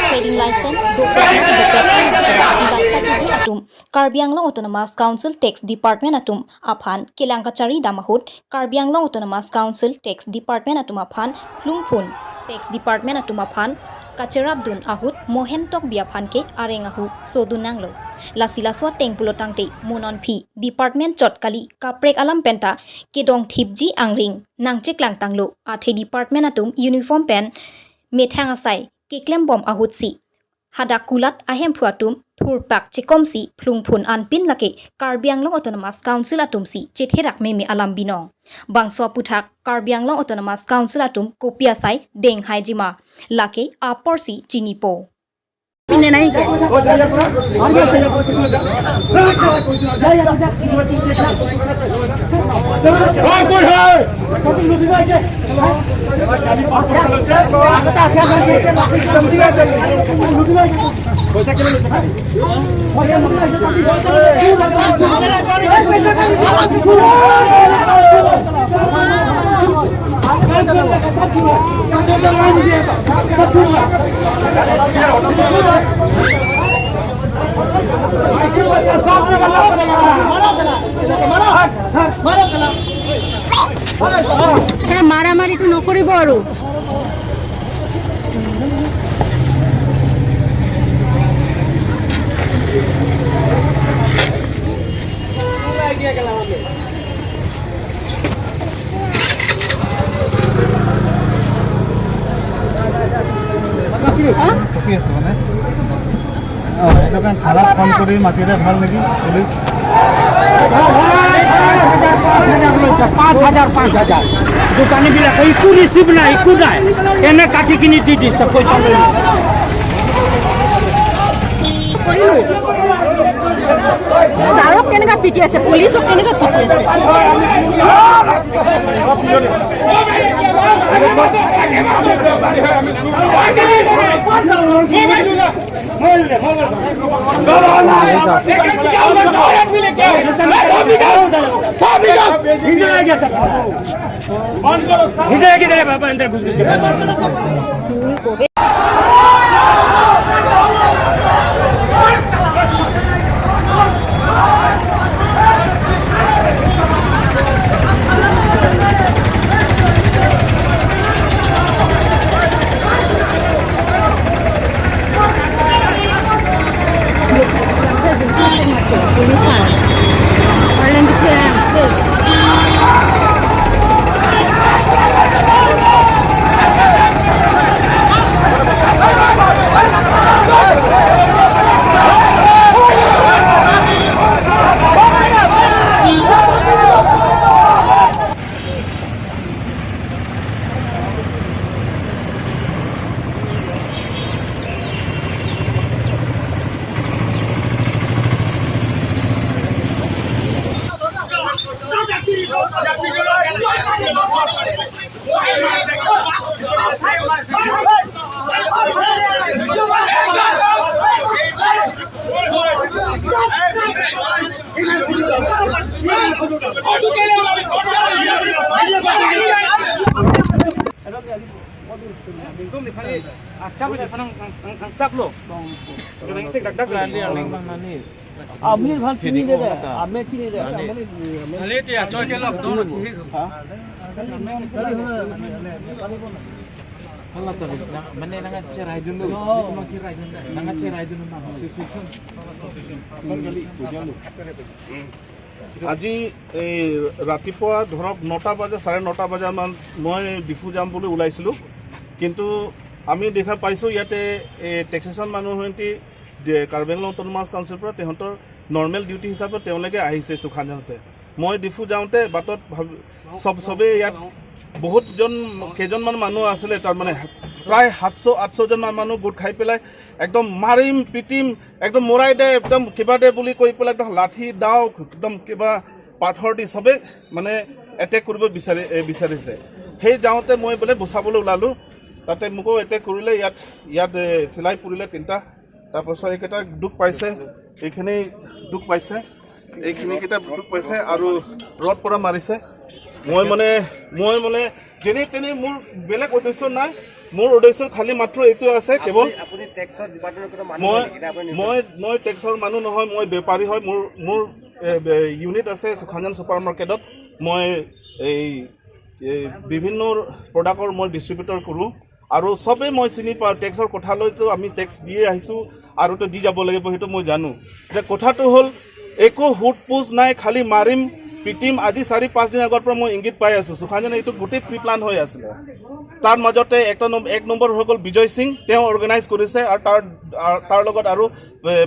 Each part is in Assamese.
Trading license atum Karbi Anglong Autonomous Council Tax Department atum aphan Kelangkachari Damahut Karbi Anglong Autonomous Council Tax Department atum aphan Phlungphun Tax Department atum aphan Kacherabdun ahut Mohentok biaphan ke arengahu Sodunanglo Lasilaswa Tengpulo tangte Monon Phi Department Chotkali Kaprek Alam Penta Kedong Thipji Angring Nangchek Langtanglo Athe Department atum Uniform Pen Methang Asai Keklem Bom ahutsi Hadakulat ahem phuatum Thurpak Chikomsi Phlungphun anpin lake Karbi Anglong Autonomous Council atumsi Chetherak meme alam binong Bangso Puthak Karbi Anglong Autonomous Council atum Kopiasai Deng Haijima lake Aporsi Chinipo মাৰামাৰিটো নকৰিব আৰু খারাপ ফোন করে মাতিলে ভাল নাকি পুলিশ 5,000 5,000 দোকানীবিলাক একো ৰিচিভ নাই, একো নাই, এনে কাটি কিনি দি দিছে পইচা লৈ। ছাৰক কেনেকুৱা পিটি আছে, পুলিচক কেনেকুৱা পিটি আছে। আজি এই ৰাতিপুৱা ধৰক 9টা বজা 9:30 বজামান মই ডিফু যাম বুলি ওলাইছিলোঁ, কিন্তু আমি দেখা পাইছোঁ ইয়াতে এই টেক্সেশ্যন মানুহহঁতি কাৰ্বি আংলং অট'নমাছ কাউন্সিলৰ পৰা তেহঁতৰ নৰ্মেল ডিউটি হিচাপে তেওঁলোকে আহিছে সুখানহঁতে। মই ডিফু যাওঁতে বাটত ভাবি চবেই ইয়াত বহুতজন কেইজনমান মানুহ আছিলে, তাৰমানে প্ৰায় 700-800জনমান মানুহ গোট খাই পেলাই একদম মাৰিম পিটিম, একদম মৰাই দে, একদম কিবা দে বুলি কৈ পেলাই একদম লাঠি দাও, একদম কিবা পাথৰ দি চবে মানে এটেক কৰিব বিচাৰিছে। সেই যাওঁতে মই বোলে বচাবলৈ ওলালোঁ, তাতে মোকো এটেক কৰিলে। ইয়াত ইয়াত চিলাই পৰিলে 3টা। তাৰপাছত এইকেইটা দুখ পাইছে, এইখিনি দুখ পাইছে, এইখিনিকেইটা দুখ পাইছে আৰু ৰদ পৰা মাৰিছে। মই মানে যেনে তেনে, মোৰ বেলেগ উদ্দেশ্য নাই, মোৰ উদ্দেশ্য খালী মাত্ৰ এইটো আছে কেৱল মই মই মই টেক্সৰ মানুহ নহয়, মই বেপাৰী হয়। মোৰ মোৰ ইউনিট আছে সুখাঞ্জন ছুপাৰ মাৰ্কেটত। মই এই বিভিন্ন প্ৰডাক্টৰ মই ডিষ্ট্ৰিবিউটৰ কৰোঁ আৰু চবেই মই চিনি পাওঁ। টেক্সৰ কথালৈতো আমি টেক্স দিয়ে আহিছোঁ আৰুতো দি যাব লাগিব, সেইটো মই জানো। যে কথাটো হ'ল একো সোধ পোছ নাই, খালী মাৰিম পিটিম। আজি 4-5 দিন আগৰ পৰা মই ইংগিত পাই আছোঁ সুখাঞ্জনে এইটো গোটেই প্ৰি প্লান হৈ আছিলে। তাৰ মাজতে এক নম্বৰ হৈ গ'ল বিজয় সিং, তেওঁ অৰ্গেনাইজ কৰিছে আৰু তাৰ লগত আৰু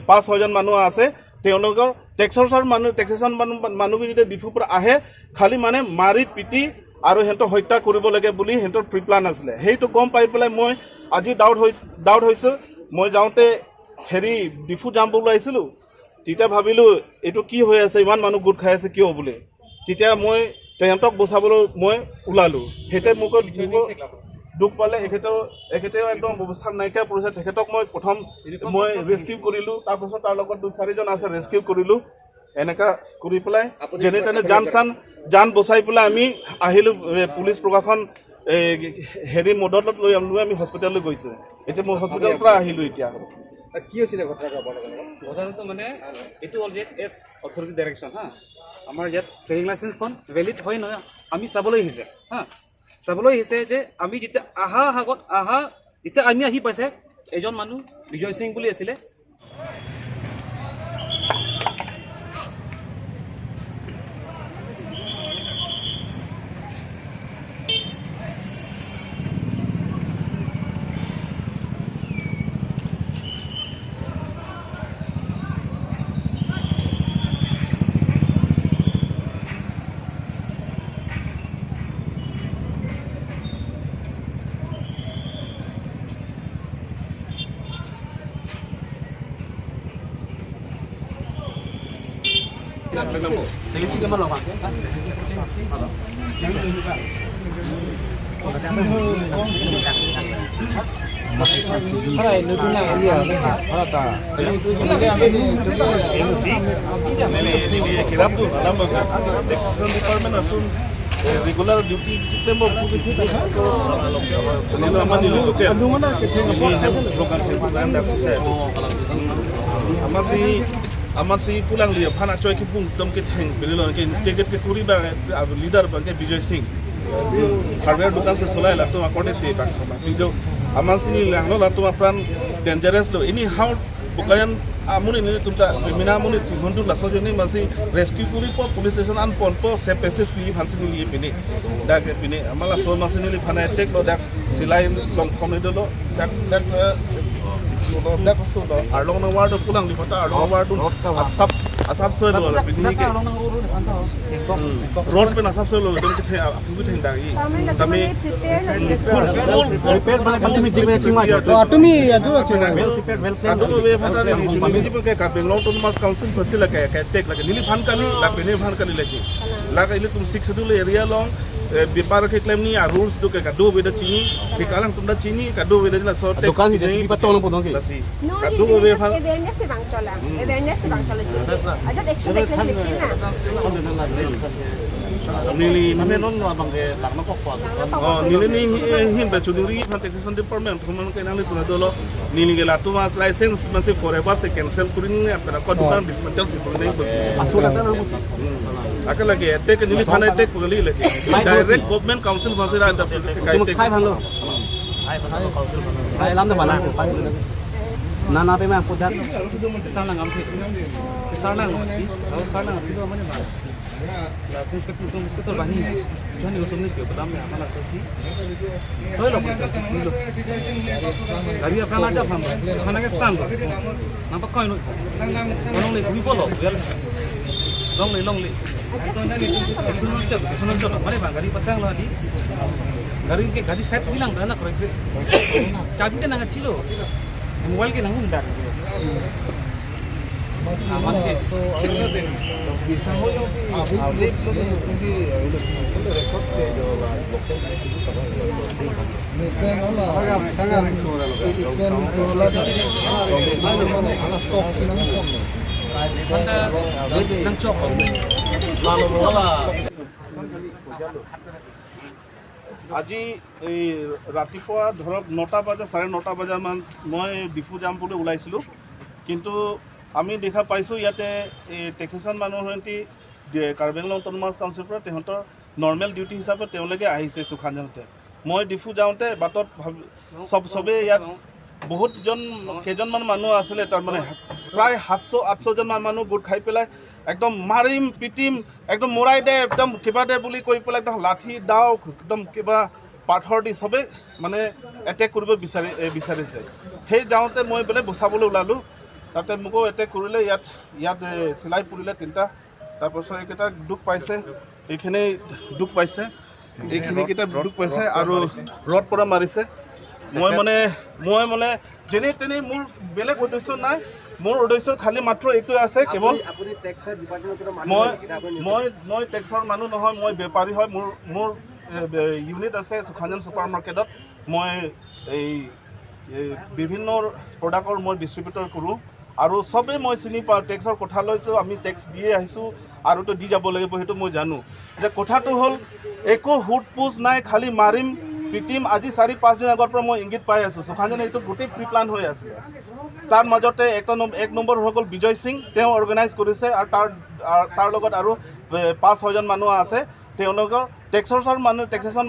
5-6জন মানুহ আছে। তেওঁলোকৰ টেক্সৰ মানুহ, টেক্সেশ্যন মানুহ, মানুহখিনি যেতিয়া ডিফুৰ পৰা আহে খালী মানে মাৰি পিটি আৰু সিহঁতক হত্যা কৰিব লাগে বুলি সিহঁতৰ প্ৰি প্লান আছিলে। সেইটো গম পাই পেলাই মই আজি ডাউট হৈছোঁ। মই যাওঁতে হেৰি ডিফু যাম বুলি আহিছিলোঁ, তেতিয়া ভাবিলোঁ এইটো কি হৈ আছে, ইমান মানুহ গোট খাই আছে কিয় বুলি। তেতিয়া মই তেহঁতক বচাবলৈ মই ওলালোঁ, সেইতে মোক দুখ পালে। এখেতেও একদম অৱস্থা নাইকিয়া পৰিছে। তেখেতক মই প্ৰথম মই ৰেস্কিউ কৰিলোঁ, তাৰপাছত তাৰ লগত 2-4জন আছে, ৰেস্কিউ কৰিলোঁ। এনেকা কৰি পেলাই যেনে তেনে জান বচাই পেলাই আমি আহিলোঁ। পুলিচ প্ৰশাসন এই হেৰি মদতত লৈ লৈ আমি হস্পিটেললৈ গৈছোঁ। এতিয়া মই হস্পিটেলৰ পৰা আহিলোঁ এতিয়া। কি হৈছিলে ঘটনাটো আপোনালোকৰ লগত? ঘটনাটো মানে এইটো হ'ল যে এছ অথৰিটি ডাইৰেকশ্যন হা, আমাৰ ইয়াত ট্ৰেডিং লাইচেঞ্চখন ভেলিড হয় নহয় আমি চাবলৈ আহিছে হা, চাবলৈ আহিছে যে আমি যেতিয়া আহা আগত আহা যেতিয়া আমি আহি পাইছে এজন মানুহ বিজয় সিং বুলি আছিলে। Taxation department নতুন regular duty amasi pulang liya phana choi ki pung tom ke theng beli lo ke instigate ke kuri ba leader ba ke Vijay Singh hardware dukan se solai la to akone te ba video amasi ni lang lo la to apran dangerous lo ini how bukayan amuni ni tumta mina amuni hundu la so jeni masi rescue kuri po police station an pon po se passes pi phansi ni li pini dak pini amala so masi ni li phana attack lo dak silai long khom ni lo dak dak lo dak so lo arlong na ward pulang li phata arlong ward asap asap so lo pini ke road pe asap so lo dum ke the apu ke theng dak i tami full full তুমি এযোৰ আছে Kadu we phata ni ni ke ka Bangalore Autonomous Council phasi la ka ka tek la nili phan kali la pene phan kali lagi la ka ili tum six schedule area long bepar ke claim ni rules do ke kadu we da chini ke kalang tum da chini kadu we da la so tek দোকান জেসিবি পাতো অলপ বন্ধ lasi No, kadu we phan awareness bang chola. Awareness bang chola. Aja action দেখলে না। nili মানে নন বাংগে লাগন কক oh nili ni hin ba chuduri phan taxation department thum ke nali tuna dolo nili ge la tu mas license masi forever se cancel kuri ni apna ko dukan dismantle se kuri nahi আকে লাগে এতেক নিলি ফান এতেক পগলি লাগে ডাইরেক্ট গভর্নমেন্ট কাউন্সিল ভাষা দা তুমি খাই ভালো খাই লাম দে বানা না না Pema পুধা Long li long li. গাড়ী গাড়ি সাইড দিলাম না করেছে চাবিতে নাঙ্গা ছিল মোবাইলকে নাঙ্গুন ডাক আজি এই ৰাতিপুৱা ধৰক ৯টা বাজা ৯:৩০ বজামান মই ডিফু যাম বুলি ওলাইছিলোঁ, কিন্তু আমি দেখা পাইছোঁ ইয়াতে এই টেক্সেশ্যন মানুহহঁতি কাৰ্বি আংলং অট'নমাছ কাউন্সিলৰ পৰা তেহঁতৰ নৰ্মেল ডিউটি হিচাপে তেওঁলোকে আহিছে সুখানজনতে। মই ডিফু যাওঁতে বাটত ভাবি চবেই ইয়াত বহুতজন কেইজনমান মানুহ আছিলে, তাৰমানে প্ৰায় 700-800জনমান মানুহ গোট খাই পেলাই একদম মাৰিম পিটিম একদম মৰাই দে একদম কিবা দে বুলি কৈ পেলাই একদম লাঠি দাও একদম কিবা পাথৰ দি চবেই মানে এটেক কৰিব বিচাৰিছে। সেই যাওঁতে মই বোলে বচাবলৈ ওলালোঁ, তাতে মোকো এটেক কৰিলে, ইয়াত ইয়াত চিলাই পৰিলে 3টা, তাৰপাছত এইকেইটা দুখ পাইছে, এইখিনি দুখ পাইছে, এইখিনিকেইটা দুখ পাইছে আৰু ৰদ পৰা মাৰিছে। মই মানে যেনে তেনে মোৰ বেলেগ উদ্দেশ্য নাই, মোৰ উদ্দেশ্য খালী মাত্ৰ এইটোৱে আছে, কেৱল মই মই মই টেক্সৰ মানুহ নহয়, মই বেপাৰী হয়। মোৰ ইউনিট আছে সুখানজন ছুপাৰ মাৰ্কেটত, মই এই বিভিন্ন প্ৰডাক্টৰ মই ডিষ্ট্ৰিবিউটৰ কৰোঁ আৰু চবেই মই চিনি পাওঁ। টেক্সৰ কথালৈতো আমি টেক্স দিয়ে আহিছোঁ আৰুতো দি যাব লাগিব, সেইটো মই জানো। যে কথাটো হ'ল একো সোধ পোছ নাই, খালী মাৰিম পিটিম। আজি 4-5 দিন আগৰ পৰা মই ইংগিত পাই আছোঁ সুখানজনে এইটো গোটেই প্ৰি প্লান হৈ আছে। তাৰ মাজতে এক নম্বৰ হৈ গ'ল বিজয় সিং, তেওঁ অৰ্গেনাইজ কৰিছে আৰু তাৰ লগত আৰু 5-6জন মানুহ আছে। তেওঁলোকৰ টেক্সৰ মানুহ টেক্সেশ্যন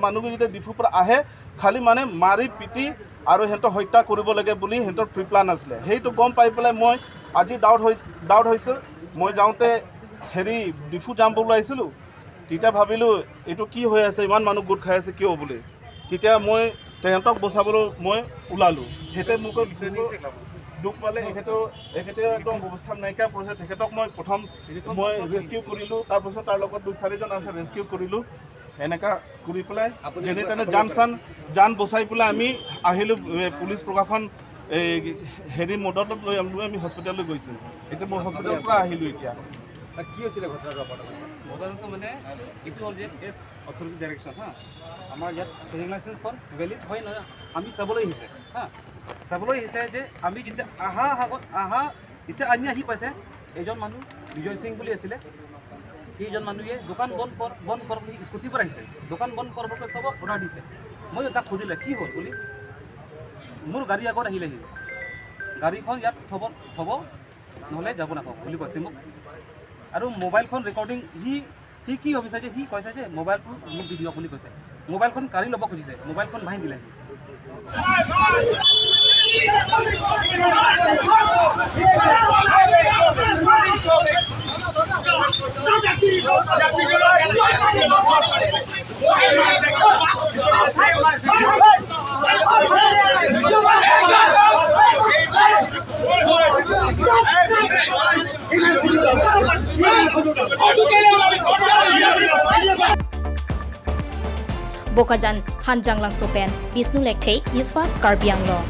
মানুহ যেতিয়া ডিফুৰ পৰা আহে খালী মানে মাৰি পিটি আৰু সিহঁতক হত্যা কৰিব লাগে বুলি সিহঁতৰ প্ৰি প্লান আছিলে। সেইটো গম পাই পেলাই মই আজি ডাউট হৈছে। মই যাওঁতে হেৰি ডিফু যাম বুলি আহিছিলোঁ, তেতিয়া ভাবিলোঁ এইটো কি হৈ আছে, ইমান মানুহ গোট খাই আছে কিয় বুলি। তেতিয়া মই তেহেঁতক বচাবলৈ মই ওলালোঁ, সিহঁতে মোক দুখ পালে, এখেতে একদম অৱস্থা নাইকিয়া পৰিছে। তেখেতক মই প্ৰথম মই ৰেস্কিউ কৰিলোঁ, তাৰপাছত তাৰ লগত 2-4জন আছে ৰেস্কিউ কৰিলোঁ। এনেকুৱা কৰি পেলাই যেনে তেনে যান বচাই পেলাই আমি আহিলোঁ। পুলিচ প্ৰশাসন এই হেৰি মদতত লৈ আমি হস্পিটেললৈ গৈছোঁ। এতিয়া মই হস্পিটেলৰ পৰা আহিলোঁ। এতিয়া কি হৈছিলে ঘটনাটো? ঘটনাটো মানে এইটো হ'ল যে এছ অথৰিটি ডাইৰেকশ্যন হা, আমাৰ ইয়াত ট্ৰেডিং লাইচেঞ্চখন ভেলিড হয় নহয় আমি চাবলৈ আহিছে হা, চাবলৈ আহিছে যে আমি যেতিয়া আহা এতিয়া আমি আহি পাইছে এজন মানুহ বিজয় সিং বুলি আছিলে, সেইজন মানুহে দোকান বন্ধ কৰ বুলি স্কুটিৰ পৰা আহিছে, দোকান বন্ধ কৰ বুলি চবক অৰ্ডাৰ দিছে। মই তাক সুধিলে কি হ'ল বুলি, মোৰ গাড়ী আগত আহিলে, সি গাড়ীখন ইয়াত থ'ব নহ'লে যাব নাপাব বুলি কৈছে মোক। আৰু মোবাইলখন ৰেকৰ্ডিং সি কি ভাবিছে যে সি কৈছে যে মোবাইলটো মোক দি দিয়ক বুলি কৈছে, মোবাইলখন কাঢ়ি ল'ব খুজিছে, মোবাইলখন ভাঙি দিলে সি। Bokajan Hanjang Langsopen, Bishnu Lekthei, News Fast, Karbi Anglong.